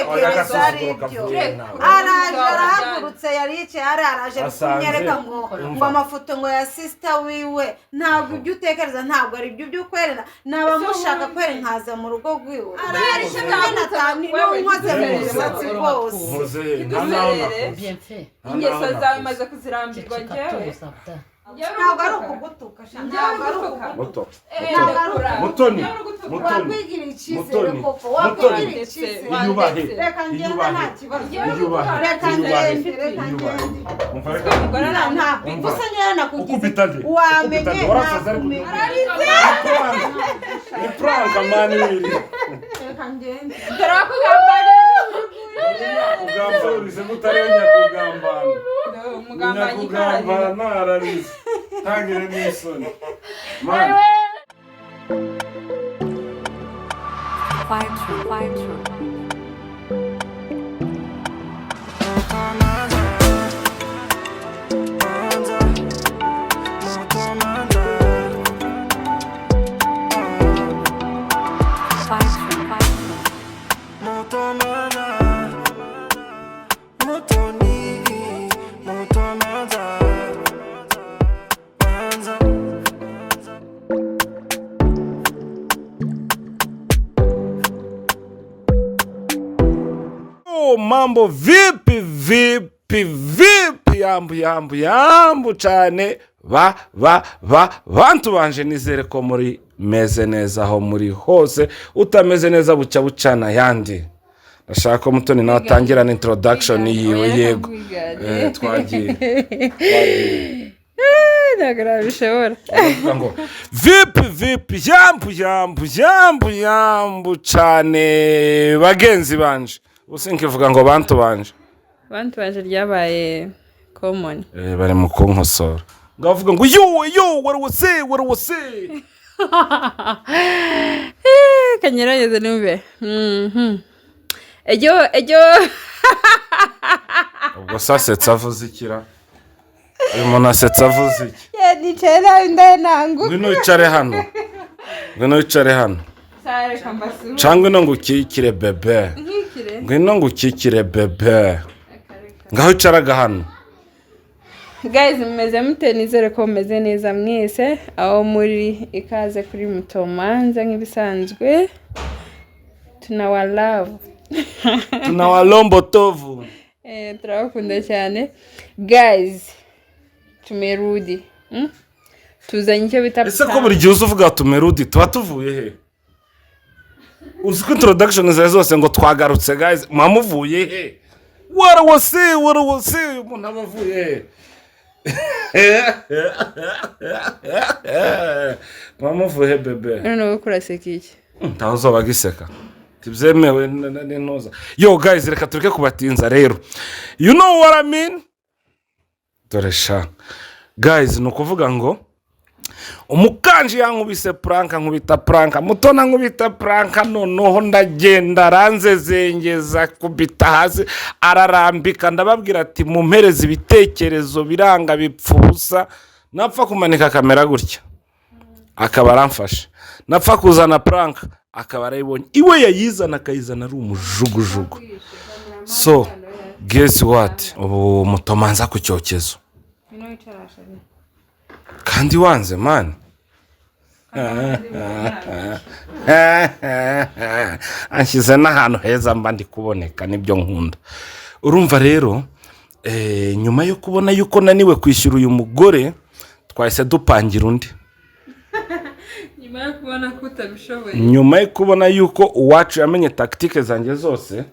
Oya, utekereza ari agasuzuguro byo. Kavuye nawe. Araje, arahagurutse, yari yicaye hariya, araje ari Asanze. kunyereka ngo Umva. ngo amafoto ngo ya sister wiwe. Ntabwo ibyo utekereza, ntabwo ari byo byo kwerera. Naba mushaka kwera nkaza mu rugo rwiwe, araje natani nkoze mu musatsi rwose. Nkoze he? Nta naho nakoze. Bien fait. Nta naho Ingeso zawe nakoze. maze kuzirambirwa njyewe. Ceceka tuza. Ntabwo ari ukugutuka sha, ntabwo ari ukugutuka. Muto. Ntabwo ari ukugutuka. Mutoni, Mutoni. Wakwigirira icyizere. Mutoni. Koko Mutoni. wakwigirira icyizere. Iyubahe. Reka ngende, Iyubahe. nta kibazo. Iyubahe. Reka Iyubahe. ngende, reka Iyubahe. ngende. Umva, reka. Nta Umva. gusa njyewe nakugize Ukubita nde? wamenye. Ukubita nde? Warasaze ariko. Nakumenye. Ni prank, man, iri. Reka ngende. Dore wakugambaniye. Ugambanize mutari nyakugambana. Umugambanyi kararira. Nyakugambana ararize. Ntagire n'isoni. Man. Quietroom, Quietroom. Quietroom, Quietroom. Mutoni, Mutomanza, Manza. Oh, mambo vipi, vipi, vipi? Yambu, yambu, yambu cyane. Ba ba ba bantu banje, nizere ko muri meze neza aho muri hose. Utameze neza, bucya bucana ayandi. Ndashaka ko Mutoni nawe atangirana introduction yiwe. Yego. Twagiye, twagiye. Ntabwo nabishobora. Baravuga ngo vipi, vipi, yambu, yambu, yambu, yambu cyane, bagenzi banje. Ubu sinkivuga ngo bantu banje. Bantu banje ryabaye common. Bari mu kunkosora ngo bavuga ngo yo yo, waruwase, waruwase. Kanyerageze numve. Ejo, ejo. Ubwo se asetse avuze ikira? Uyu muntu asetse avuze iki? Nicaye nabi, ndayananguka. Ngwino wicare hano, ngwino wicare hano. Reka mbasuhuze. Cyangwa ngwino ngo ukikire bebe. Nkikire? Ngwino ngo ukikire bebe, ngaho icaraga hano. Guys, mumeze mute? Nizere ko mumeze neza mwese aho muri. Ikaze kuri Mutomanza nk'ibisanzwe, tunawa love. Tunawalombo tovu. Turabakunda cyane guys. Tumerudi, Tuzanye icyo bita Ese ko buri gihe uza uvuga tumerudi, tuba tuvuye he? Uzi ko introduction zawe zose ngo twagarutse guys, muba muvuye he? Warawase, warawase, uyu muntu aba avuye he? Muba muvuye he, bebe? None wowe kuraseka iki? Ntawe uzoba agiseka, ntibyemewe n'intuza. Yo guys, reka tureke kubatinza rero. You know what I mean? Dore sha guys, ni ukuvuga ngo umukanji yankubise prank, nkubita prank, Mutona nkubita prank, noneho ndagenda aranzezengeza, kubita hasi ararambika. Ndababwira ati mumpereze ibitekerezo, biranga bipfa ubusa. Napfa kumanika kamera gutya akaba aramfashe, napfa kuzana prank akaba arayibonye iwe, yayizana akayizana ari umujugujugu. So guess what? Ubu Mutomanza ku cyokezo kandi wanze man. Anshyize n'ahantu heza mba ndi kuboneka, nibyo nkunda. Urumva rero, nyuma yo kubona yuko naniwe kwishyura uyu mugore, twahise dupangira undi. Nyuma yo kubona ko utabishoboye. Nyuma yo kubona yuko uwacu yamenye tactique zanjye zose,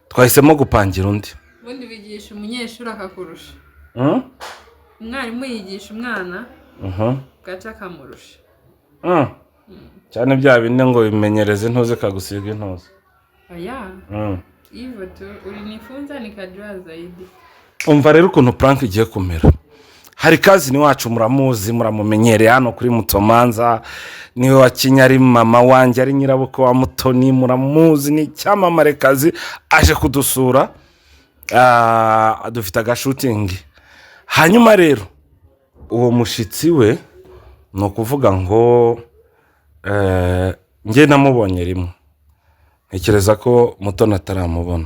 twahisemo gupangira undi. Ubundi wigisha umunyeshuri akakurusha. Hmm? Umwarimu yigisha umwana bwaca akamurusha. Cyane bya bindi ngo bimenyereze intuzi ikagusiga intuzi. Oya. Hivyo tu, ulinifunza nikajua zaidi. Umva rero ukuntu prank igiye kumera. Hari cousin wacu, muramuzi, muramumenyereye hano kuri Mutomanza, niwe wakinye ari mama wanjye, ari nyirabukwe wa Mutoni. Muramuzi, ni icyamamare kazi, aje kudusura. Dufite agashooting. Hanyuma rero uwo mushyitsi we, ni ukuvuga ngo njye namubonye rimwe, ntekereza ko Mutoni ataramubona.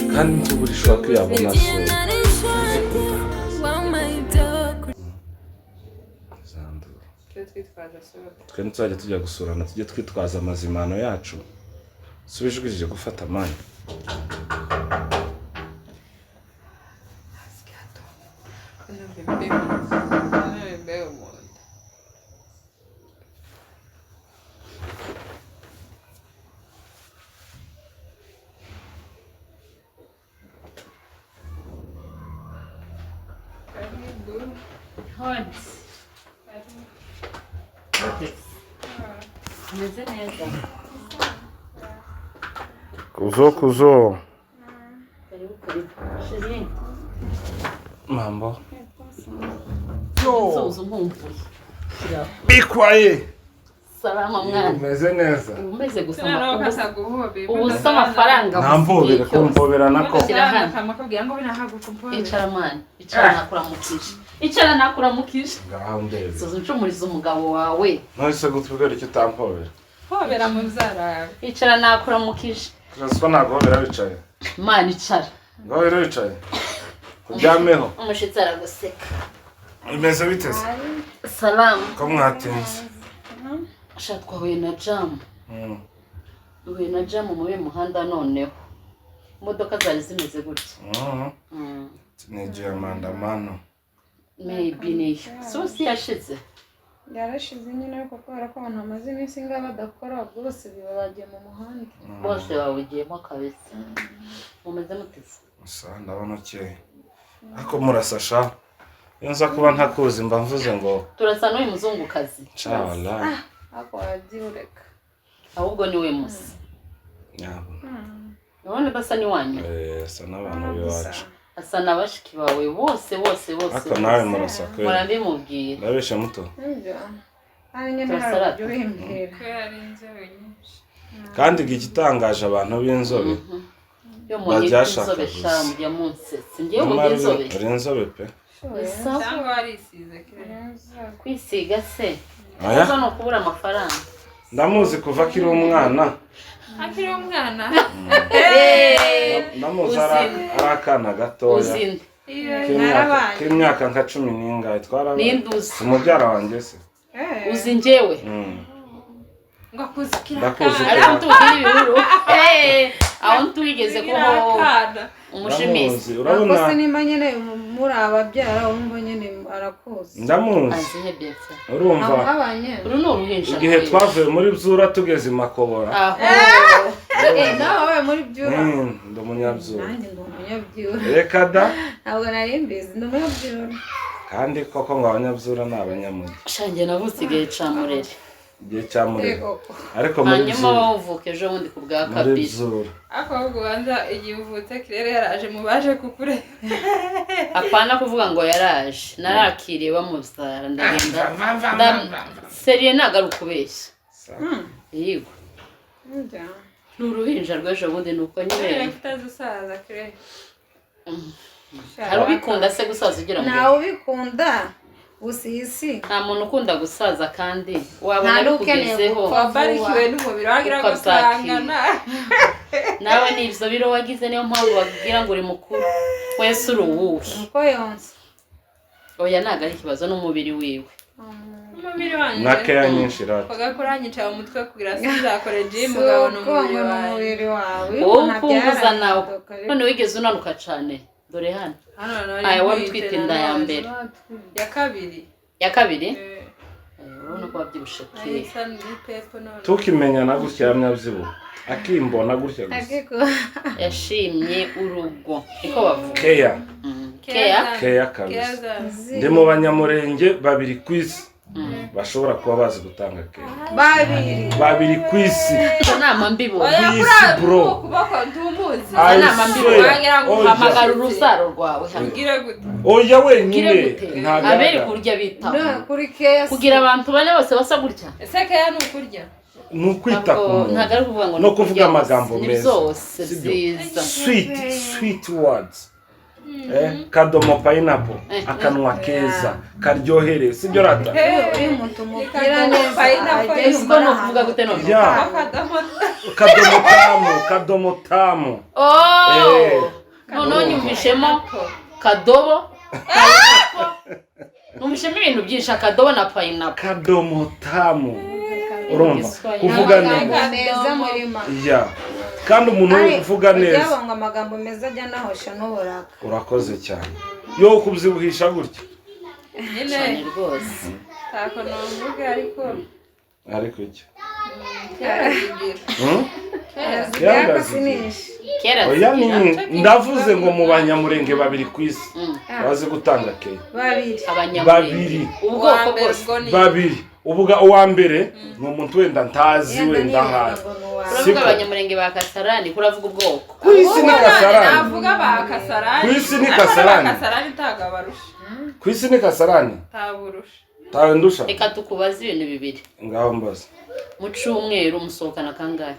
Kandi ntubura ishobora kuyabona so. Zandura. Tujye twitwaza soda. Twe ntituzajya tujya gusurana, tujye twitwaza amazimano yacu. Subijwije gufata amani. Numva imbeho mu nda. Karibu. Hodi. Umeze neza. Kuzo kuzo. Karibu karibu. Chérie, Mambo. nsoza unkumbuye. Shyira. Bikwaye. Salama mwana. Umeze neza. Uba umeze gusa Noneho ubu kataguhobe. ubu se amafaranga Nta mpobere gusa igihe cyose. kumpobera nako. Shyira hano. Kamakubwira ngo binahaguka umpobere. Icara mwana. Icara nakuramukije. Icara nakuramukije. Ngaho ndebe. Soza uncumuriza umugabo wawe. Nonese gutubwira icyo utampobera. Hobera mubyara wawe. Icara nakuramukije. Keretse ko ntaguhobera wicaye. Mwana icara. Guhobera wicaye. Uryameho. Umushitsi araguseka. Bimeze bite se? Salamu. Ko mwatinze. Sha twahuye na jamu. Mm. Duhuye na jamu muri uyu muhanda noneho. Imodoka zari zimeze gutya. Mm. Mm. Nigiye amandamano. Maybe niyo. Sosi yashize. Yarashize nyine ariko kubera ko abantu bamaze iminsi ngaho badakora bose biba bagiye mu muhanda. Bose bawugiyemo kabisa. Mumeze muteze. Gusa ndabona ukeye. Ariko murasa sha. Iyo nza kuba ntakuzi mba mvuze ngo Turasa n'uyu muzungukazi. nsha wallahi. Ariko wagiye ureka. Ahubwo ni we musa. Nyabuna. Urabona adasa n'iwanyu. Asa n'abantu b'iwacu. Asa na bashiki bawe bose bose bose. Ariko nawe murasa kweli. Murabimubwira. Ndabesha muto. Nibyo. Hari nyine hari Turasarata. uburyo ubimbwira. Kandi igitangaje abantu b'inzobe Yo munyita Baryashaka inzobe gusa. sha mujya munsetse. Njyewe nyamara mujya inzobe. uri inzobe pe. Ni sawa. Cyangwa warisize Kwisiga se. Aya Kuko ni ukubura amafaranga. ndamuzi kuva akiri umwana. Akiri umwana. Ndamuzi ari akana gatoya. Uzinde. K'imyaka nka 10 n'ingahe twarabaye. Ninde uzi? Si mubyara wanjye se. Uzi njyewe. Ngo akuze ukiri Ndakuzi akana. Ariko tubwire ibihuru. Aho ntitwigeze kubaho Akana. umushimisi. Ndamuzi urabona. Ariko se nimba nyine muri ababyara wumva nyine arakuzi. Ndamuzi. Azihe Betha. Urumva Abanye. Uru ni uruhinja. igihe twavuye muri byura tugeze i Makobora. Aho. Nawe wabaye muri byura. Ndi umunyabyura. Nanjye ndi umunyabyura. Reka da. Ntabwo nari mbizi ndi umunyabyura. Kandi koko ngo abanyabyura ni abanyamujyi. Shanjye navutse igihe ca Murere. Igihe cya Murere. Ariko muri Hanyuma byura. wowe ejo bundi ku bwa Muri kabiri. byura. Ariko ahubwo ubanza igihe uvutse kirere yaraje mu baje kukureba. Apana kuvuga ngo yaraje. Narakiriye bamubyara ndagenda. Seriye ntabwo ari ukubeshya. Yego. Ni uruhinja rw'ejo bundi ni uko nyine. Utazi kirere. Hari ubikunda se gusaza ugira ngo. Ntawe ubikunda gusa iyi si. Nta muntu ukunda gusaza kandi wabona Nta n'ukeneye bikugezeho. gupfa. Wabarikiwe n'umubiri wagira ngo Ukabyakira. usangana. Nawe ni ibyo biro wagize niyo mpamvu babwira ngo uri mukuru. Wese uri uwuhe? Uko yonsa. Oya ntabwo ari ikibazo n'umubiri wiwe. Umubiri wanjye. Na keya nyinshi rata. Bagakora hanyicara mu mutwe kugira sinzakore gym ugabona Si uko ngo umubiri ni wanjye. umubiri wawe. Iyo Wowe umuntu upunguza abyara nawe. arahinduka, ariko None wigeze unanuka cyane. Dore hano. Hano nari Aya wari ntwite utwite inda ya nanone. mbere. Ya kabiri. Ya kabiri? Urabona ko wabyibushe Nari kera. nsa n'ipepo none. Tukimenyana gutya yamyabyibuha. Akimbona gutya gusa. ariko Yashimye urugo. Niko bavuga. Keya. Keya. Keya kabisa. Ndi mu banyamurenge babiri ku isi bashobora kuba bazi gutanga keya. Babiri. Babiri ku isi. Izo nama mbibona. Oya Ku isi, bro. Ukuboko ntumuzi. I Nama swear. Wagira ngo Oya. Hamagara urubyaro rwawe hano. Ugire gute? Oya Ugire wenyine gute? Abere ntagaragara. kurya bitaho. No, kuri keya si. Kugira abantu bane bose basa gutya. Ese keya ni ukurya? Ni ukwita ku Ntabwo muntu. ari ukuvuga ngo No ni kuvuga ukurya gusa. amagambo Ni meza. byose Sibyo? byiza. Sweet, sweet words. Kadomo pineapple. Akanwa keza karyohereye sibyo rata. Iyo umuntu umubwira neza Pineapple. ajya Ubwo yumva ni ukuvuga gute none? Ya. Akadomo. Kadomo tamu, kadomo tamu. Oh! Noneho nyumvishemo kadobo, numvishemo ibintu byinshi, akadobo na pineapple. Kadomo tamu, urumva? Igiswahili. Kuvuga Amagambo neza. meza murima. Ya, kandi umuntu uvuga neza. Byaba ngo amagambo meza ajya anahosha n'uburaka. Urakoze cyane yo kubyibuhisha gutya. Nyine. Cyane rwose. Ntako nuvuga ariko. Ariko iki? Kera. Hmm? Yaka sinishe. Kera. Oya. Zigira. Ndavuze ngo mu Banyamurenge babiri ku isi bazi gutanga keya. Babiri. Abanyamurenge. Babiri. Ubwoko bwose. Babiri. Ubuga uwa mbere ni umuntu wenda ntazi, Yenda wenda nibuka ahari. ngo ni uwa Uravuga Siko. Abanyamurenge ba Kasarani, kuravuga ubwoko. Ku isi ni Kasarani. Navuga ba Kasarani. Ku isi ni Ariko Kasarani. ba Kasarani ntabwo abarusha. Ku isi ni Kasarani. Ntaburusha. Tawe ndusha. Reka tukubaze ibintu bibiri. Ngaho mbaza. Mu cyumweru musohokana kangahe?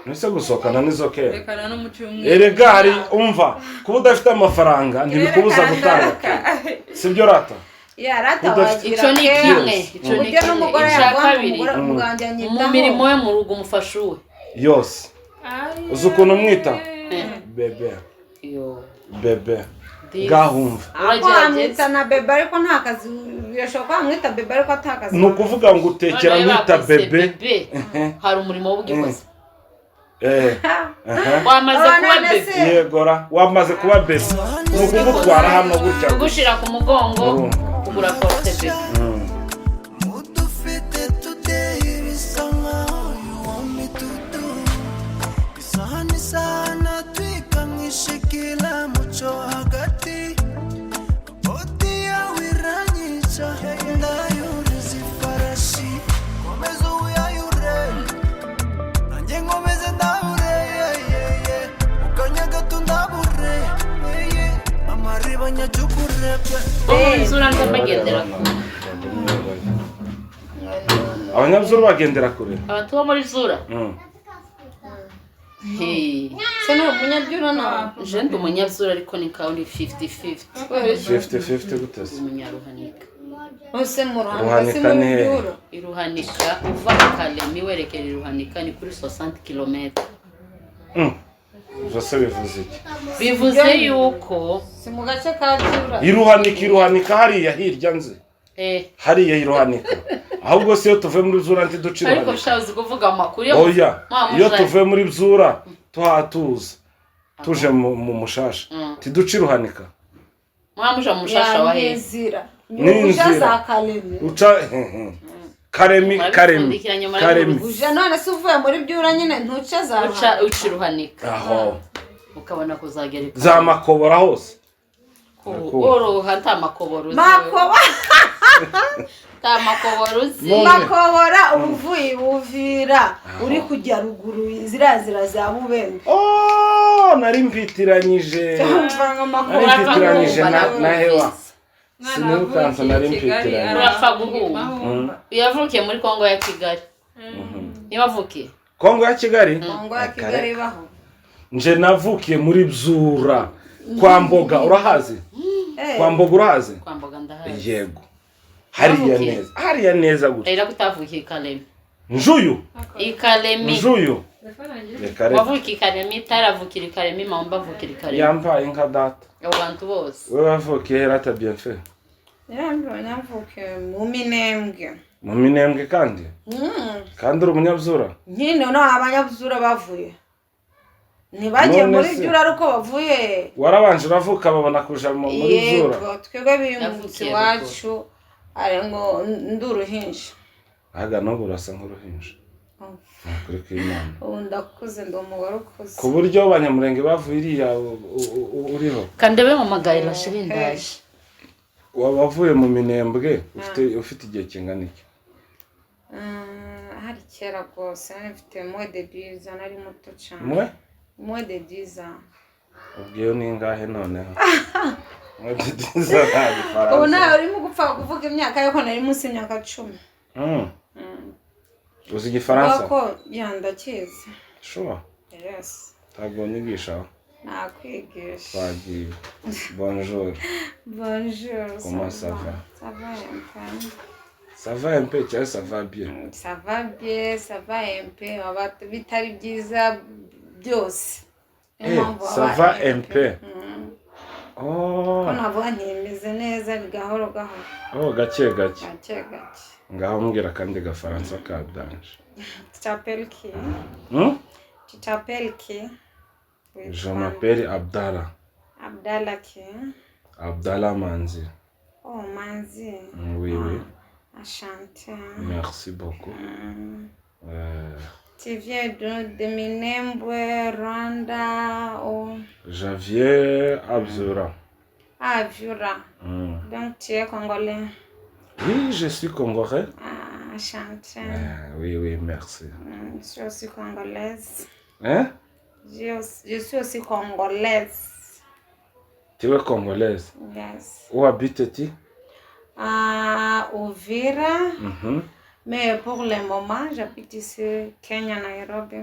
Ntuse gusohokana nizo keya. Rekana no mu cyumweru. Erega hari, umva, kuba udafite amafaranga ntibikubuza gutanga keya, sibyo rata? Yarata Udafite- wagira Icyo ni keya. kimwe, icyo ni Uburyo kimwe. n'umugore Icya yaguha kabiri, umugore umuganga mu anyitaho. mirimo yo mu rugo umufasha uwe? Yose. Uzi ukuntu umwita? Bébé. Yo. Bébé. This. Ngahumva. Ako Uragerageza. wamwita na bébé ariko nta kazi, birashoboka ko wamwita bébé ariko ata kazi. Ni ukuvuga ngo utekera Noneho mwita bakwise bébé. Bébé, hari umurimo w'ubwikozi. Aha. Wamaze Oh, kuba none bébé. se- Yegora, wamaze kuba bébé, ni ukugutwara hano gutya gusa. Kugushyira ku mugongo. Urumva. Kugura porte bébé. Mudufite today bisa nkaho you want me to do isaha n'isaha, natwika nkishikira muco hagati, body yawe iranyica, ndayuriza ifarashi, komeza uyayure nanjye nkomeze ndahure, yeah, yeah. Mu kanya gato ndabure, yeah. Amariba nyacukure pe. Bo muri zura nzabagendera kure. Abanyabyuru bagendera kure. Abantu bo muri zura. Hey. Se ni umunyabyura nawe? Je ndi umunyabyura ariko ni kawuni 50-50. 50-50 gute se? Umunyaruhanika. Ose mu Ruhanika si Ruhanika mu ni hehe? Byura. Iruhanika, uva Kalemi werekera Iruhanika ni kuri 60 km. Ibyo se bivuze iki? Bivuze yuko Si mu gace ka Byura. Iruhanika, Iruhanika hariya hirya nzi. Hariya Iruhanika, ahubwo se iyo tuvuye muri Byura ntiduca Ariko Iruhanika? sha, uzi kuvuga amakuru yo Oya. Mwa Iyo mujayi. tuvuye muri Byura tuhatuza tuje mu Mushasha, ntiduca Iruhanika? Mwamuja mu Mushasha wa hehe? N'inzira. Ni Uja inzira. za Karemi. Uca Karemi, Karemi. Murabipfundikiranya, Karemi. murabihuza. Uja none se uvuye muri Byura nyine ntuca za Uca Ruhanika. uca Iruhanika. Aho. Ukabona kuzagera i Za Makobora hose. Woroha nta Makobora uzi. Makoba. Nta Makobora uzi. None- Makobora uba uvuye Buvira uri kujya ruguru, ziriya nzira za Bubembe. Oh, nari mpitiranyije. Cyumva ngo Makobora. Nari mpitiranyije na hewa. Mwana Sinirukansa, nari wavukiye i Kigali, mpitiranyije. Urapfa guhuma. Mahumba. Yavukiye muri Kongo ya Kigali, niba avukiye. Kongo ya Kigali. Kongo ya Kigali ibaho? Nje navukiye muri Byura kwa Mboga, urahazi? Eh, Kwa Mboga urahazi? Kwa Mboga ndahazi. Yego, hariya. Wavukiye? Neza, hariya neza gutya. Rero kutavukiye i Kalemi. Njuyu. I Kalemi. Njuyu, reka reka. Wavukiye i Kalemi, taravukira i Kalemi, Mahomba avukira i Kalemi. Yampaye nka data. Abo bantu bose. We wavukiye herata bienfait? Navukiye mu Minembwe. Mu Minembwe kandi? Kandi uri umunyabyura? Nyine no abanyabyura bavuye ntibagiye None muri se? Byura ariko bavuye. Warabanje uravuka babona kuja muri Byura? Yego, twebwe bimutse Yavukiye iwacu ari ngo ndi uruhinja. Aga n'ubu urasa nk'uruhinja. Ni ukuri kw'Imana. Ubu ndakuze, ndi umugore ukuze. Ku buryo Abanyamurenge bavuye iriya uriho. Kandebe mu magayiro shiri, ndaje. Waba wavuye mu Minembwe ufite igihe kingana iki? Hari kera rwose, nari mfite moins de 10 ans, nari muto cyane. Mwe? Moins de 10 ans. Ubwo iyo ni ingahe noneho? Moins de 10 ans nta Ubu gifaransa. nawe urimo gupfa kuvuga imyaka, ariko nari munsi y'imyaka 10. Uzi igifaransa? Ko ya, ndakizi. Sure? Yes. Ntabwo nyigisha. Nakwigisha. Twagiye, bonjour. Bonjour. Comment ça va? Ça va un peu. Ça va un peu cyangwa ça va bien? Ça va bien, ça va un peu, waba bitari byiza byose. Niyo Eh, mpamvu ça waba va un peu. Oh. Ko navuga ntimeze neza, ni gahoro gahoro. Oh, gake gake. Gake gake. Ngaho mbwira akandi gafaransa ka danger. Tu t'appelles qui? Hmm? Tu t'appelles qui? Je m'appelle Abdallah. Abdallah qui? Abdallah Manzi. Oh, Manzi. Oui, oui. Enchanté. Merci beaucoup. Tu viens de Minembwe, Rwanda ou? Javier Abzura. Ah, Uvira. Donc tu es congolais? Oui, je suis congolais. Ah, enchanté. Oui, oui, merci. Je suis aussi congolaise. Hein? Je suis aussi congolaise. Tu es congolaise? Yes. Où habites-tu? À Uvira. Mais pour le moment, j'habite ici, Kenya, Nairobi.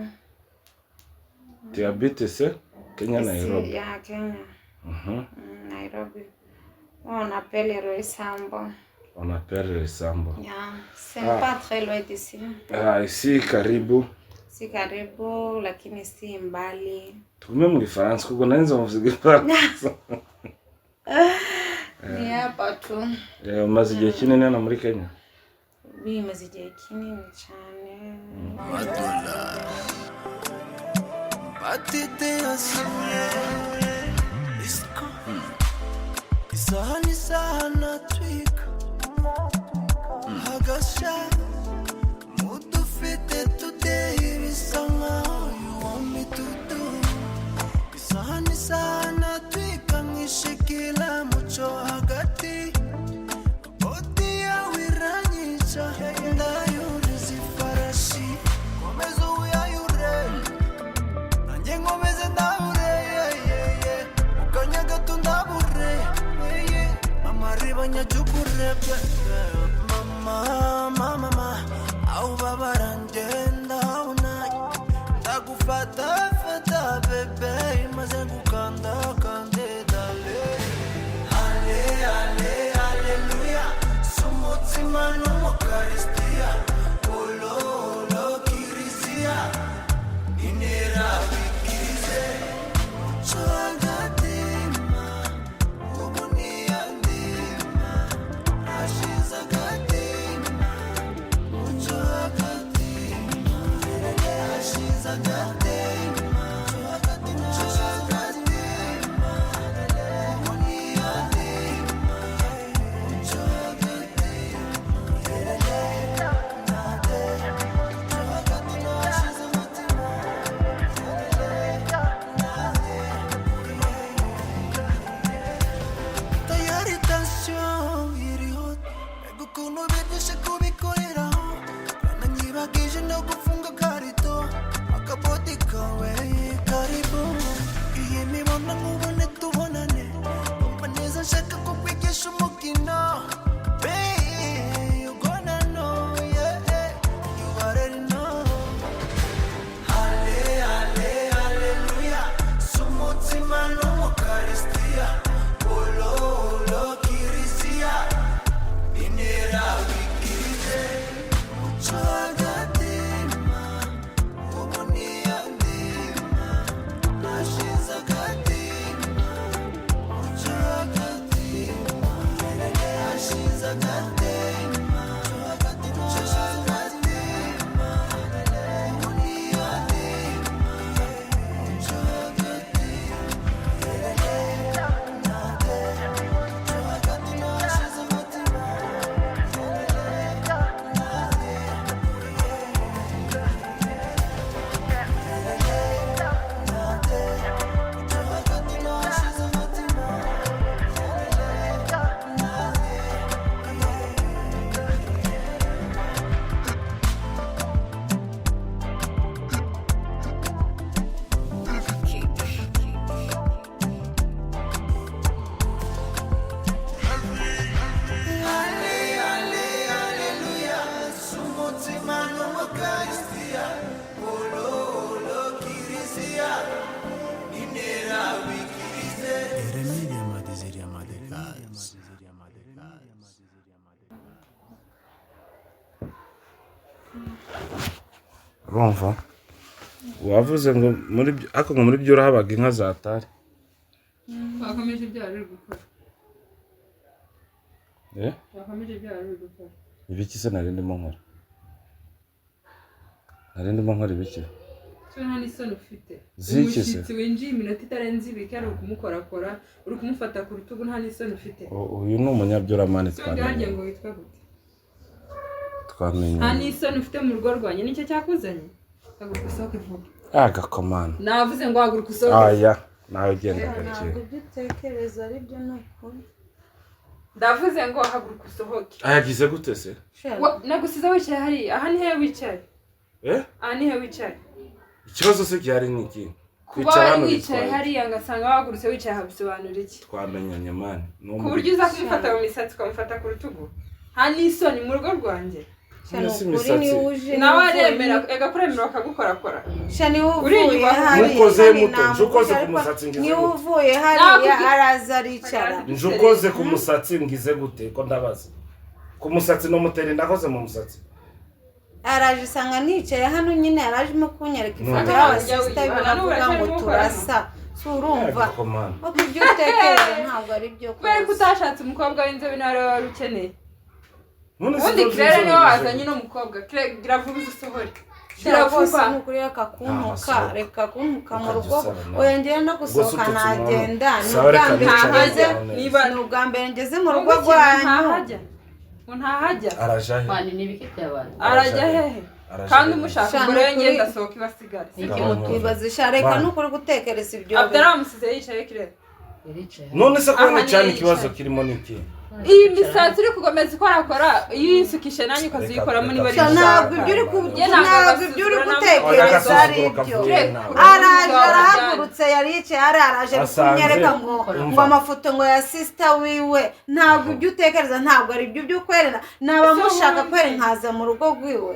Tu habites ici, Kenya, Ici, Nairobi? Yeah, Kenya. Nairobi. On appelle Roysambu. On appelle Roysambu. Yeah, c'est Ah. pas très loin d'ici. Ah, ici karibu. Si karibu, lakini si mbali. Tugume mu Gifaransa kuko nari nzi muvuga Igifaransa. Ni hapa tu. Umaze igihe kinini hano muri Kenya? Bimaze igihe kinini cyane. Batete asule Isko Isaha n'isaha natwika Hagasha Mudufite today bisa nkaho you want me to do. Isaha n'isaha natwika nkishikira muco hagati. Bodi yawe iranyica ndayuriza ifarashi. Komeza uyayure nanjye nkomeze ndahure, yeah, yeah, yeah. Mu kanya gato ndabure, yeah, yeah. Amariba nyacukure bebe. Mama mama mama aho ubabara ngenda habona ndagufata fata bebe maze ngukanda kande dale. Ale ale aleluya sumutsima n'umukaristiya olo olo kiriziya inera wikirize muco agatima ubu niyandima ashize agatima muco agatima ashize agatima muco agatima ubu niyandima muco agatima ashize umutima. Tayari tension iriho mbega ukuntu bigishe kubikoreraho bananyibagije no gufunga karito akabodi kawe karibu iyi mibona nkubone tubonane numva neza nshaka kukwigisha umukino. Babe, you gonna know, yeah, you already know. Ale, ale, aleluya sumutsima n'umukaristiya olo olo kiriziya inera wikirize muco agatima ubu niyandima ashize agatima muco agatima ashize agatima muco agatima ubu niyandima muco agatima. Ale, ale, aleluya sumutsima n'umukaristiya olo olo kiriziya inera wikirize. Urumva wavuze ngo muri ariko ngo muri byo habaga inka za tari. Wakomeje ibyo wari uri gukora. Eh? Wakomeje ibyo wari uri gukora. Ibiki se nari ndimo nkora? Nari ndimo nkora ibiki? So nta n'isoni ufite. Ziki se? Umushyitsi winjiye iminota itarenze 2 ari ukumukorakora, uri kumufata ku rutugu, nta n'isoni ufite. Uyu ni umunyabyuramani. So ngahange Twamenye. ngo witwa gute? Twamenye. Nta n'isoni ufite mu rugo rwanjye, nicyo cyakuzanye? Haguruka usohoke vuba. Agakomana. Navuze ngo haguruka usohoke. Aya, nawe ugenda gake. Ntabwo ibyo utekereza ari byo, ni ukuri. Ndavuze ngo haguruka usohoke. Ayagize gute se? Nagusize wicaye hariya. Aha ni he wicaye? Eh? Aha ni he wicaye? Ikibazo se gihari ni iki? Kuba Kwicara wari hano wicaye bitwaye. hariya ngasanga wahagurutse wicaye aha bisobanura iki? Twamenyanye mani. Ni Ku buryo uza kumufata mu misatsi, ukamufata ku rutugu, nta n'isoni mu rugo rwanjye? Sha, ni Mbese ukuri imisatsi. niwe uje. Nawe niwe uvuye- aremera, agakuremera bakagukorakora. Sha, niwe uvuye Uriyubaha. hariya. Mukoze Kandi muto, nje ukoze ku ariko musatsi ngize niwe gute? uvuye hariya araza aricara. Nje ukoze ku musatsi ngize gute? Ko ndabaza. Ku musatsi no mutera ndakoze mu musatsi. Araje usanga nicaye hano nyine, yarajemo kunyereka ifoto None. y'abasisita Hano baravuga ngo uracyarimo turasa. Si urumva Agakomana. ko ibyo utekereza ntabwo ari byo Kubera ko rwose. utashatse umukobwa w'inzobe nawe wari ukeneye. None se Ubundi inzobe Claire inzobe niwe ngize wazanye gute? uno mukobwa. Claire, gira vuba usohore. Sha, Gira rwose vuba. ni ukuri, reka kuntuka. Ntahasohoka. Reka kuntuka mu Ukajya rugo. usaba nawe. Oya, ngewe no Ubwo se gusohoka ututse umuntu. nagenda. Ni Sawa, ubwa reka mbere nicare ngeze aho neza. Niba ni ubwa mbere ngeze mu rugo Ngo iki, rwanyu. ntahajya, ngo ntahajya. Araja he? Mani, ni ibiki byabaye? Arajya hehe? Araja Kandi hehe? umushaka Sha, umugore we, ni ukuri. ngenda asohoka ibasigare. Ni iki muto? Ibaze sha, reka Bana. nukuri gutekereza ibyo. Abdara wamusize yicaye, Claire. Yaricaye. None se Aha kubona niyo cyane ikibazo yicaye. kirimo ni iki? Iyi misatsi uri kugomeza ikorakora, iyo uyisukishe nanjye ukaziyikoramo niba ari Sha, ntabwo ibishaka. ibyo uri Ye ntabwo ntabwo ibyo uri agasuzuguro. gutekereza Oya, ari agasuzuguro ibyo. kavuye nawe. Araje arahagurutse, yari yicaye hariya, araje ari Asanze. kunyereka ngo Umva. ngo amafoto ngo ya sisita wiwe. Ntabwo ibyo utekereza ntabwo ari byo byo kwerera nabamushaka kwera nkaza mu rugo rwiwe.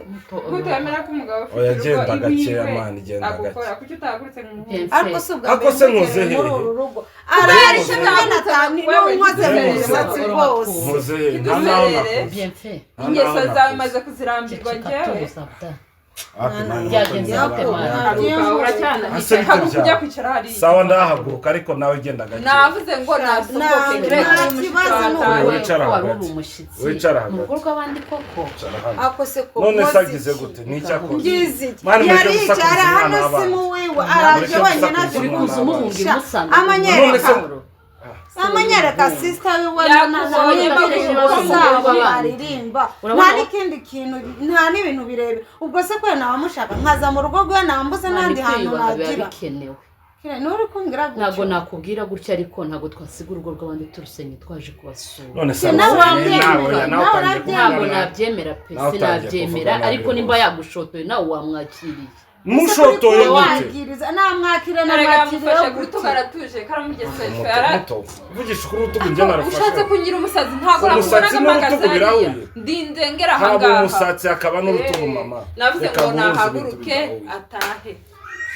Kutemera ko umugabo ufite Oya, urugo genda gakeya, iwiwe mani, genda agukora, gake. kuki utahagurutse nk'umuhungu? Bien Ariko fait. si ubwa Ariko mbere se nkoze mugere muri hehe? uru rugo, araje Nkoze mwene atanu Wewe, nkoze mu nkoze. musatsi rwose. Nkoze he? Nta naho Kiduserere. nakoze. Bien fait. Nta naho Ingeso zawe nakoze. umaze kuzirambirwa. Ceceka, Njyewe tuza, da. Hafi mani, Byagenze nkoze gute, nabi. mani? Haguruka, uracyana. Ase bite Haguruka ujya byawe? kwicara hariya. Sawa, ndahaguruka, ariko nawe genda gake. Navuze ngo nasohoke. Claire, Nta umushyitsi kibazo, ni wataye. ukuri. Wicara Ko wari uri hagati. umushyitsi Wicara mu rugo hagati. rw'abandi koko. Wicara hano. Ako se ko None se nkoze agize iki? gute? Ni icyo akoze? Ngize iki? Mani, mureke Yari gusakuza yicara umwana hano si w'abandi. mu wiwe, araje Mureke wenyine gusakuza aje Uri umwana kuza umuhunga Sha, imusanga. amanyereka. None se- Amanyereka sisita wiwe Yakubonye n'indirimbo bakubonye zabo abandi. aririmba. Urabona Nta n'ikindi kintu, nta n'ibintu birebire. Ubwo se kubera nabamushaka nkaza mu rugo rwe, nambuze Mani, n'ahandi hantu kwiyubaha biba nagira. bikenewe. Kire, nturi kumbwira Ntabwo gutyo. nakubwira gutya, ariko ntabwo twasiga urugo rw'abandi turusenye twaje kubasura. None se Nawe nawe urabyemera, oya, nawe nawe utangiye kuvuga Ntabwo nabi. nabyemera pe. Nawe utangiye Sinabyemera, kuvuga nabi ariko nimba rwose. yagushotoye nawe wamwakiriye. Mushotoye gute? Wakiriza namwakira Erega namwakiriye yamufashe ku rutugu gute? aratuje, karamugeze. Muto, muto. Uvugisha ukuri, urutugu njye narufashe. Ushatse kungira umusazi, ntabwo Umusatsi nakubonaga n'urutugu mpagaze hariya. birahuye. Ndinze ngera Haba ahangaha. umusatsi hakaba n'urutugu, mama. Navuze Reka ngo guhuza ibintu nahaguruke bidahuye. atahe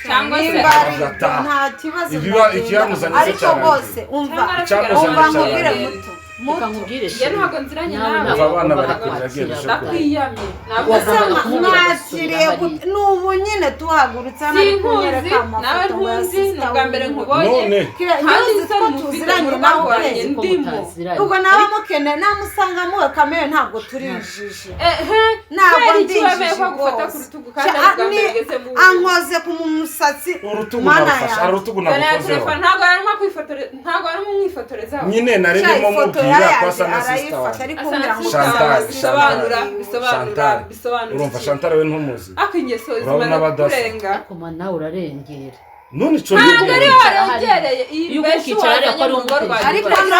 cyangwa se Nimba ari ibyo Agataha. nta kibazo, Ibiba- ndagenda. Icyamuzanye se Ariko cyarangiye. bose umva Icyamuzanye umva nkubwire cyarangiye. muto Reka muto. nkubwire, Njye ntabwo nziranye nawe nawe. ntabwo Umva abana wagombaga bari kurira, kwakira genda Abdala. Ndakwiyamye. Navuze Wagombaga ngo kumubwira Mwakiriye agasubira gute? Ni ubu nyine tuhagurutse hano ari Sinkuzi, kunyereka nawe amafoto ngo ya ntunzi, ni sisita ubwa mbere wiwe. nkubonye. None Kire, Kandi ntuzi ko isoni mufite mu tuziranye rugo nawe rwanjye kwezi. Ko ndimo. mutaziranye. Ubwo nawe mukene namusanga muwe kamere, ntabwo turi injiji. Ehe, Ntabwo kubera ndi iki wemeye injiji ko agufata ku rwose. rutugu kandi ari ubwa mbere ugeze mu Ankoze ku musatsi. Urutugu Mana narufashe, yanjye. hari urutugu Zana ya narukozeho. telefone. Ntabwo yarimo kwifotoreza, ntabwo yarimo umwifotorezaho. Nyine nari Sha, ndimo ifoto mubwira ko yaje asa na sisita arayifata wanjye. ariko Asa na kumbwira ngo sister Chantal, wawe, bisobanura Chantal. bisobanura Chantal. bisobanura Urumva iki? Chantal we ntumuzi. Ariko ingeso Urabona zimaze abadasa. kurenga. Ariko man, nawe urarengera. None ico Ntabwo ari ni warengereye iyi Iyo beshi ukicara hariya ko wazanye ari mu rugo umutegetsi. rwanjye. Ariko none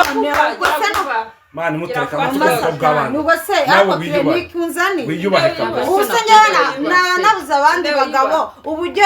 ubwo se Mani, mutereka Gira mutuka fata. bw'abandi. Ubwo se Nawe ariko wiyubahe. clinic unzaniye. Wiyubahe kabisa. Ubu se njyewe nabuze abandi bagabo uburyo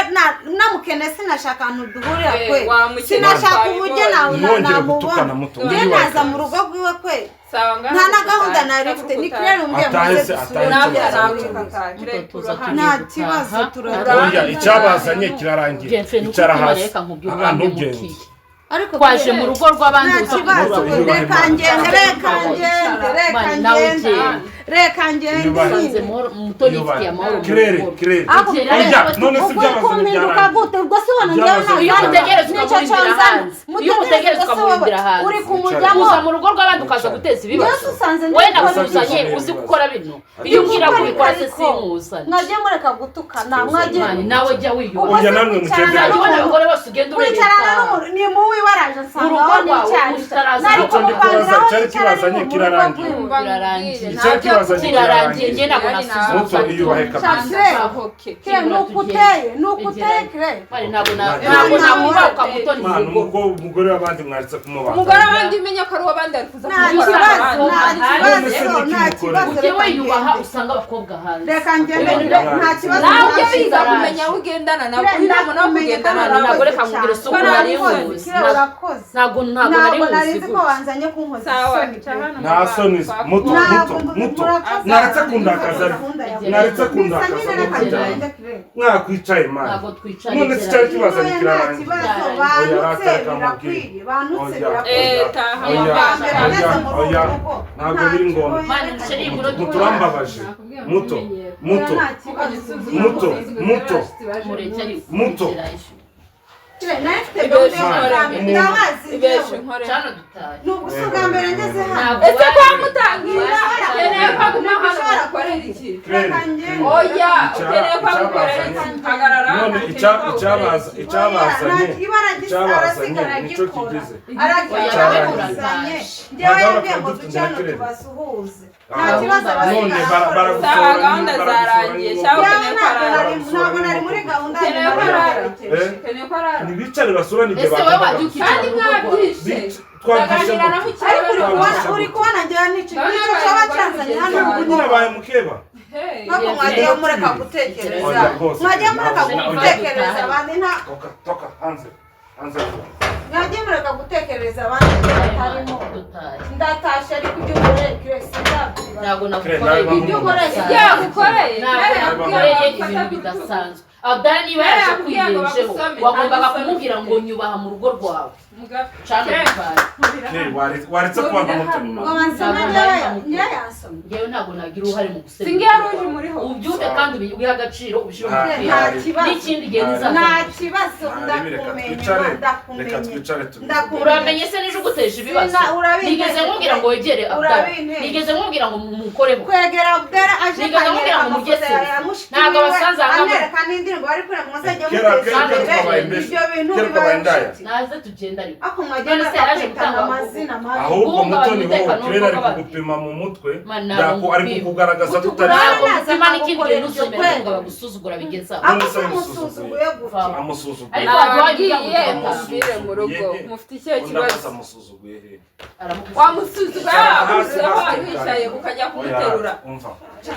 namukene sinashaka ahantu duhurira Eh, kwe. wamukene Sinashaka twabibonye. uburyo Ntiwongere gutukana, namubona. muto. Njyewe Wiyubahe naza mu kabisa. rugo rwiwe kwe. Sawa, ngaho Nta na gahunda utahe, nari mfite, ni utahe. Claire umbwiye Atahe muze se, dusure. atahe Ntabwo ikibazo. nahaguruka atahe. Muto, Claire, tuza turahana. Nta tugiye kibazo, gutaha. turataha. Oya, icyabazanye kirarangiye. Bien fait, ni Icara ukuri hasi. reka nkubwire Ah, ntugende. urampemukiye. Ariko Twaje mu rugo rw'abandi nta uza kibazo, kumubura. Wiyubahe reka Imana. ngende, reka ngende, reka Mani, nawe ngende, ugenda. reka ngende Wiyubahe. Usanze nyine. muto yifitiye amahoro mu Kirere, rugo. kirere. Ako- Ugera Oya, rero none se Ubwo ibyabazanye kumpinduka byarangiye. gute? Ubwo se ubona njyewe Ibyabazanye Iyo nta umutegereza nicyo ukamurindira cyonzana. hanze. Iyo umutegereza Mutegereze se. kurindira hanze. Uri kumujyamo. Uza mu rugo rw'abandi ukaza guteza ibibazo. Yesu usanze Wowe ndi gukora nakuzanye ibintu. Uzi gukora bino. Iyo umbwira ko ubikora se sinkuzane. Mwagiye mureka gutukana, mwagiye. Mani, nawe jya wiyubaha. Oya, namwe mugende. Uzajya ubona abagore bose ugenda Kwicarana urereta. n'umuntu ni mubi, waraje Mu nsanga rugo aho rwawe nicaye utaraza. nari Icyo ndi kubaza, kumupangiraho cyari nicara kibazanye ari mu rugo kirarangiye. rwiwe. Birarangiye. Icyari kibazanye Kirarangiye, njye ntabwo Muto, nasuzuma. iyubahe kabisa. Kire, nuko uteye, nuko uteye, Kire. Mani, ntabwo Ntabwo ntabwo nakubahuka Mutoni mu Mwana, rugo. umugore w'abandi mwaretse kumubaza. Umugore w'abandi umenya ko ari uw'abandi ari kuza Nta kumukora kibazo, abandi. nta None se kibazo, niki nta mukorera? kibazo. Ujye Reka wiyubaha ngende. usanga abakobwa hanze. Reka ngende, nta kibazo. Nawe Nta ujye wiga kibazo. kumenya aho ugendana nabo, Kire, uyu muntu wo ndakumenye kugendana kandi nawe. Ntabwo reka nkubwire urakoze si uko cyane. nari nkuzi. Kire, urakoze. Ntabwo ntabwo nari Ntabwo nari nkuzi nzi ko gutya. wanzanye kunkoza Sawa, isoni ca pe. hano Nta soni, muto, Ntabwo muto, muto. murakoze. Mwaretse kundakaza ariko. Gahunda yawe. Mwaretse Bisa kundakaza nyine reka muto. ngende, Kire. Mwakwicaye mani. Ntabwo twicaye. None se cyari kibazanye Nta kirarangiye. kibazo, Oya, banutse reka nkubwire. birakwiye, banutse Oya, birakwiye. Eh, taha. oya, Bwa mbere oya, ngeze muri uru oya. rugo, Ntabwo nta biri ngombwa. kibazo. Mani, musheri, ngwino Muto, urambabaje. Muto, muto, Nta kibazo. muto, muto. Mureke ariko. Muto. Kire, nawe mfite gahunda yo Ibeshe kuramba. nkore. Ndabazi Ibeshe njyewe. nkore. Cano dutahe. Ni ubusa bwa mbere ngeze hano. Ntabwo Ese ko wamutangira ukeneye ko aguma hano Ushobora gukorera iki? Reka ngende. Oya, ukeneye ko agukorera iki? Hagarara. None ukeneye ko agukorera icyabaza iki? icyabazanye Ibara gisa icyabazanye arasigara nicyo agikora. kigize. Aragikora Cyarangiye. akusanye. Njyewe Ntabwo yambwiye ngo dufite duce hano inzira. tubasuhuze. Ah. Nta kibazo None abasigara baragusohora Sawa, gahunda baragusohora zarangiye, nyine. cyangwa Yewe ukeneye ko ntabwo arara. nari ntabwo nari muri gahunda Ukeneye ko arara. Eh? Ukeneye ko arara. Ntibicare basurane igihe Ese wowe bagombaga wajya ukicara Kandi mu rugo rwawe? mwabyishe. Twabyishe Ndaganira na gute? mukeba. Ariko uri kubona Twabyishe uri gute? kubona njyewe nicyo Ndabona nicyo abantu cyaba bari cyanzanye hano kugenda. mu Ubu rugo. nyine abaye mukeba. Hey. Ntabwo mwagiye mureka gutekereza. Oya, rwose. Mwagiye mureka Oya. gutekereza abandi nta Toka, toka, hanze, hanze. mwagiye mureka gutekereza abandi batarimo. Dutahe. Ndatashe ariko ibyo ukoreye Kire sinzabyibaza. Ntabwo Kire, nagukoreye nawe Ibyo ibintu ukoreye bidasanzwe. ibyo yagukoreye. Ntabwo Kare nagukoreye yakubwiye ngo ibintu bafate bidasanzwe. Abdala niba yaje Kare yakubwiye ngo kwiyenjeho bagusome, wagombaga agusome. kumubwira ngo nyubaha mu rugo rwawe. Mugabo. Cano Kare. dutahe. Ne, waretse kwanga mutoni. Ngo bansome njyewe njyewe yansomye. Njyewe ntabwo nagira uruhare mu gusenya. Singiye ruje muriho. Ubyumve kandi ubihe agaciro ubishyire mu Nta- mutwe. Nta kibazo. N'ikindi gihe ntizaza. Nta kibazo, Reka ndakumenya, twicare, reka ndakumenya. twicare tubivuge. Ndakumenya. Uramenye se n'ejo uguteje ibibazo. Sina- urabinteye. Nigeze nkubwira ngo wegere Abdala. Urabinteye. Nigeze nkubwira ngo mukoreho. Kwegera Abdala aje Nigeze akanyereka nkubwira ngo amafoto mugese. ya mushiki Ntabwo wiwe, abasanze aha ngaha. anereka n'indirimbo bari kureba ngo muzajye Kera muteza kera imbere. twabaye mbese. Ibyo bintu Kera bibaye twabaye indaya. inshuti. Naze tugende ariko. Ako mwagiye None se mureka yaraje kwitana gutanga amazina mabi. Ahubwo Guhungabanya Mutoni wowe umutekano Kirere ari w'urugo rw'abandi. kugupima mu mutwe, Mana, ari ngupima. kukugaragaza ko utari Ntabwo Naza mupima n'ikindi nkagukorera gihe ibyo ntuzemere kweli. ngo bagusuzugura bigeze aho. Ako None se se amusuzuguye. musuzuguye gutya. Amusuzuguye. Ariko wajya wagira ngo Nababwiye tugataha. muvire mu rugo. Mufite ikihe Undi kibazo? amaze amusuzuguye he? Aramugusuzuguye. Wamusuzugura Hasi, aho hasi, wicaye ukajya kumuterura. Oya, umva.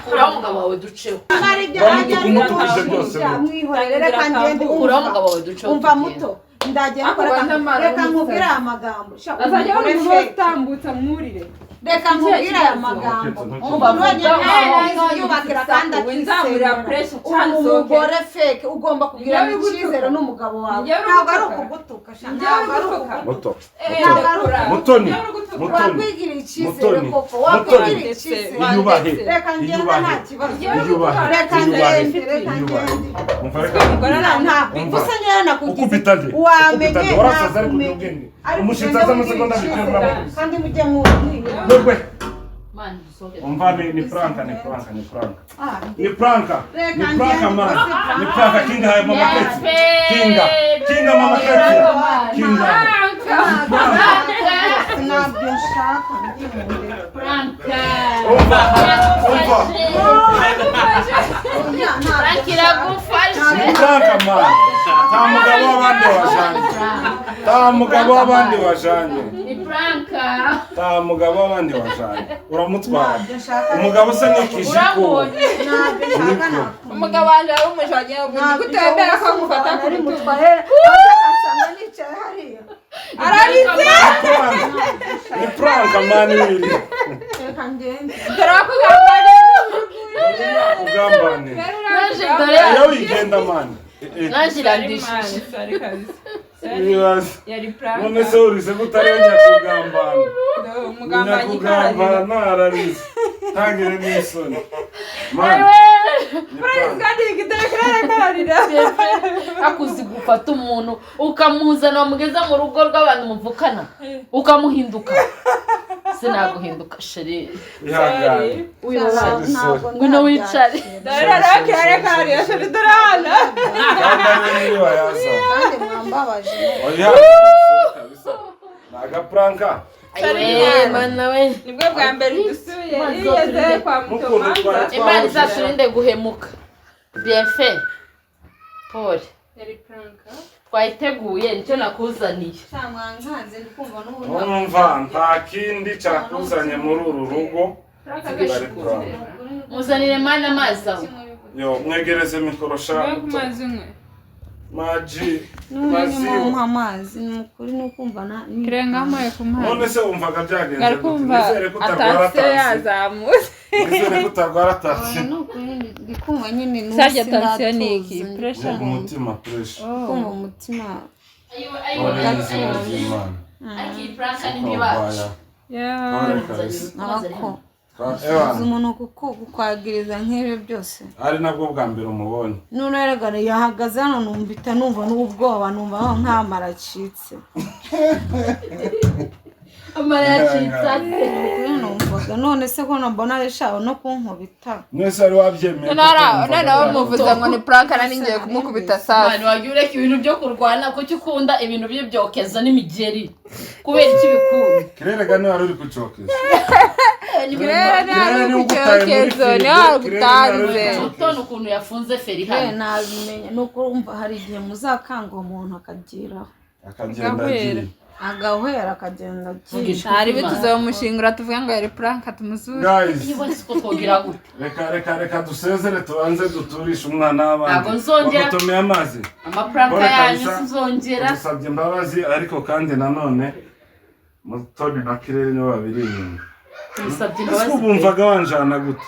Kuraho umugabo wawe duceho. Hari ibyo Bamutuka ajya umutukije byose ariko muto. mwihorere reka ngende. Kuraho Umva. umugabo wawe duceho. Umva tugende. muto, ndagenda Ako reka bandamara reka umusatsi. nkubwire aya magambo. Sha, Azajya abona umugore umuntu fake. utambutsa mwurire. Reka nkubwire aya magambo. Umva, Umuntu wenyine vuga. yiyubakira kandi Winzamurira akisengera. pressure Ubu cyane usohoke. umugore fake ugomba kugira Njyewe gutuka. icyizere n'umugabo wawe. Njyewe Ntabwo ari gutuka. ukugutuka sha, Njyewe ntabwo ari gutuka. ukugutuka. Muto. Ntabwo ari Rekura. Mutoni. Njyewe gutuka. Mutoni. Wakwigirira icyizere Mutoni. koko, Mutoni. wakwigirira icyizere. Iyubahe. Reka ngende nta Iyubahe. kibazo. Iyubahe. Reka Iyubahe. ngende, reka Iyubahe. ngende. Umva reka. Umugore Nta Umva. gusa njyewe nakugize. Ukubita nde? Wamenye Ukubita nde? Warasaze ariko ugira nakumenye. ubwenge. Ariko Umushitsi ugende aza amasegonda wigirire abiri icyizere. uramubuza. Kandi mujye mwihorera. Mwebwe. Mani dusohoke. Umva ni pranka, ni pranka, ni pranka. Ah, Ni pranka. Reka Ni pranka ngende. man. Ni pranka kinga hayo mama Keti. Kinga. Kinga mama Keti. Kinga. Ntabyo nshaka ngende. Franka. Umva. Umva. Oya, ntabyo Franka nshaka. iragufashe. Ni pranka man. Nta mugabo w'abandi wajanye. Nta mugabo w'abandi wajanye. Ni Franka. Nta mugabo w'abandi wajanye. Uramutwara. Ntabyo nshaka. Umugabo usa n'ikijiko. Urambonye. Ntabyo nshaka ntabwo. Umugabo wanjye wari umujanye ubu Ntabyo gutembera ko ngufata ku nari rutugu. mutwaye asanga nicaye hariya. Ararize. Ni pranka man wiri. Reka ngende. Dore wakugambaniye. Ugambane. Naje dore. Iyo wigenda man. Naje irandishije. Sorry kabisa. Sorry. Ibibazo. Yari prank. None se urize ko utari nyakugambana. Umugambanyi kararira. Nyakugambana ararize. Ntagire n'isoni. Man. Kandi igitare kararira. Akuzi gufata umuntu ukamuzana wamugeza mu rugo rw'abantu muvukana ukamuhinduka. Sinaguhinduka chérie. Ihangane. Ntabwo Ngwino wicare. Dore rero kirare kararira chérie, dore hano. Kandi ari we wayaza. Kandi mwambabaje. Oya, sorry kabisa, ni agaprank. Ayiwe mana we. Nibwo bwa mbere dusuye yigeze kwa N'ukuntu mutomanza. twari Imana izaturinde guhemuka. Bienfait, Paul. Yari prank. Twayiteguye, nicyo nakuzaniye. Mwankanze, ndi kumva n'ubu. Umva, nta kindi cyakuzanye muri uru rugo. Bari prank. Muzanire mana amazi aho. Yo, mwegereze mikoro sha. Niwe ku mazi unywe. Maji N'ubu maziwa. mumpa amazi, ni ukuri ni ukumva na Kirenga amuye ku mazi. None se wumvaga byagenze Ngari gute? kumva Nizere ko utarwara atasiyo tansiyo. yazamutse. Nizere ko utarwara Oya, tansiyo. ni ukuri ndi kumva nyine n'ubu. Sarya tansiyo ni iki? Sinatuza, ndi Pressure? Ni umutima, pressure. kumva umutima. Ayiwe. Ore, izina ry'Imana. Ariko iyi prank ni ntibacu. Yeah. Ore kabisa. Abako Ewana, uzi umuntu kuko kukwagiriza nk'ibyo byose. Ari nabwo bwa mbere umubonye. None erega yahagaze hano, numvita numva n'ubwoba, numva nk'amara acitse. Amara yacitse ate? Ukuri numvaga none se ko mbona arishaka no kunkubita. Mwese wari wabyemeye kuko wumvaga Noneho byagenze. muvuze ngo ni prank, nari ngiye kumukubita sasa. Mwana, wajya ureka ibintu byo kurwana? Kuki ukunda ibintu by'ibyokezo n'imigeri? Kubera iki bikunda? Kirere ga niwe wari uri kucokeza. Kirere niwe Kirere wari niwe ku ugutaye muri cyokezo, firigo, niwe wari Kirere niwe wari uri ugutanze. ku cyokezo. Utone ukuntu yafunze feri Yewe, hano. nabimenya ni uko urumva hari igihe muzakanga umuntu akagiraho. Akagenda. Agahwera. Agiye. Agahwera, akagenda agiye. Vugisha Ntari ukuri, Imana. tuzamushingura tuvuge ngo yari prank, tumuzure. Guys, Iyo si ko twogira gute? reka reka reka dusezere, tubanze duturishe umwana w'abandi. Ntabwo nzongera. Wagotomeye amazi. Amaprank Paul yanyu kabisa, sinzongera. Tugusabye imbabazi, ariko kandi nanone Mutoni na Kirere nibo babiri inyuma. Tumusabye Ese imbabazi ubu pe. wumvaga wanjana gute?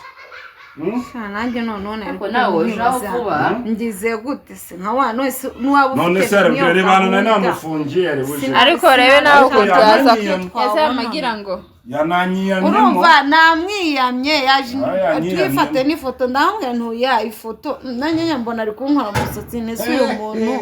Hmm? Sha, nanjye none Ariko nawe ujaho vuba. Ngize gute se nka wa none se n'uwaba None ufite se arabwira, niyo reba hano nari gahunda. namufungiye ari buje. Ariko rebe nawe Ariko ukuntu yaza. yananyiyamye. Ese yamagira ngo Yananyiyamyemo. Urumva namwiyamye, yaje Ah, yanyiyamye. twifate n'ifoto, ndamubwira ntuya ifoto, nanjye nyambona ari kunkora umusatsi, ntese uyu muntu.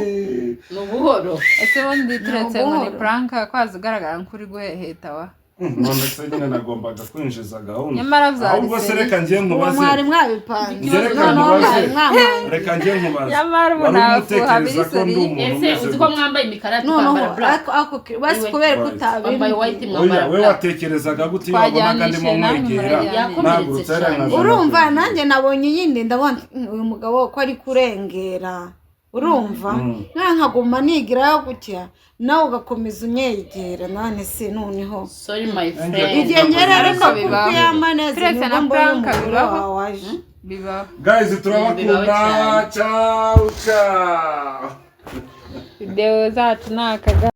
Ni ubuhoro. Ese ubundi turetse ngo ni Ubuhoro. prank, kwaza ugaragara nk'uri guheheta wa. None se nyine nagombaga kwinjiza gahunda. Nyamara byari Ahubwo se seri. reka ngiye Uwo nkubaze. mwari mwabipanze. Njye reka Noneho nkubaze. mwari mwapanze. Reka ngiye nkubaze. Nyamara ubu Wari urimo nafuha utekereza ko ndi biri umuntu Ese umeze uzi ko gute? mwambaye imikara Noneho tukambara black? ako ako basi Iwe. kubera ko White. Wambaye white, utabimbwiye. mwambara Oya, we black. watekerezaga gute iyo wabonaga ndimo Twajyanishije namwe nkwegera? murajyana. Yakomeretse Nagurutse hariya cyane. nkazana Urumva kure. nanjye nabonye nyine, ndabona uyu mugabo ko ari kurengera, urumva nawe nkaguma nigirayo gutya, nawe ugakomeza unyegera, none se noneho Sorry my Nanjye friend. igihe ngera Ariko rero bibaho. kukuyama neza, Turetse nibwo na mbonye prank umugore bibaho. wawe waje. Bibaho. Guys, turabakunda. Bibaho cyane. Ciao ciao. Videwo zacu ni akaga.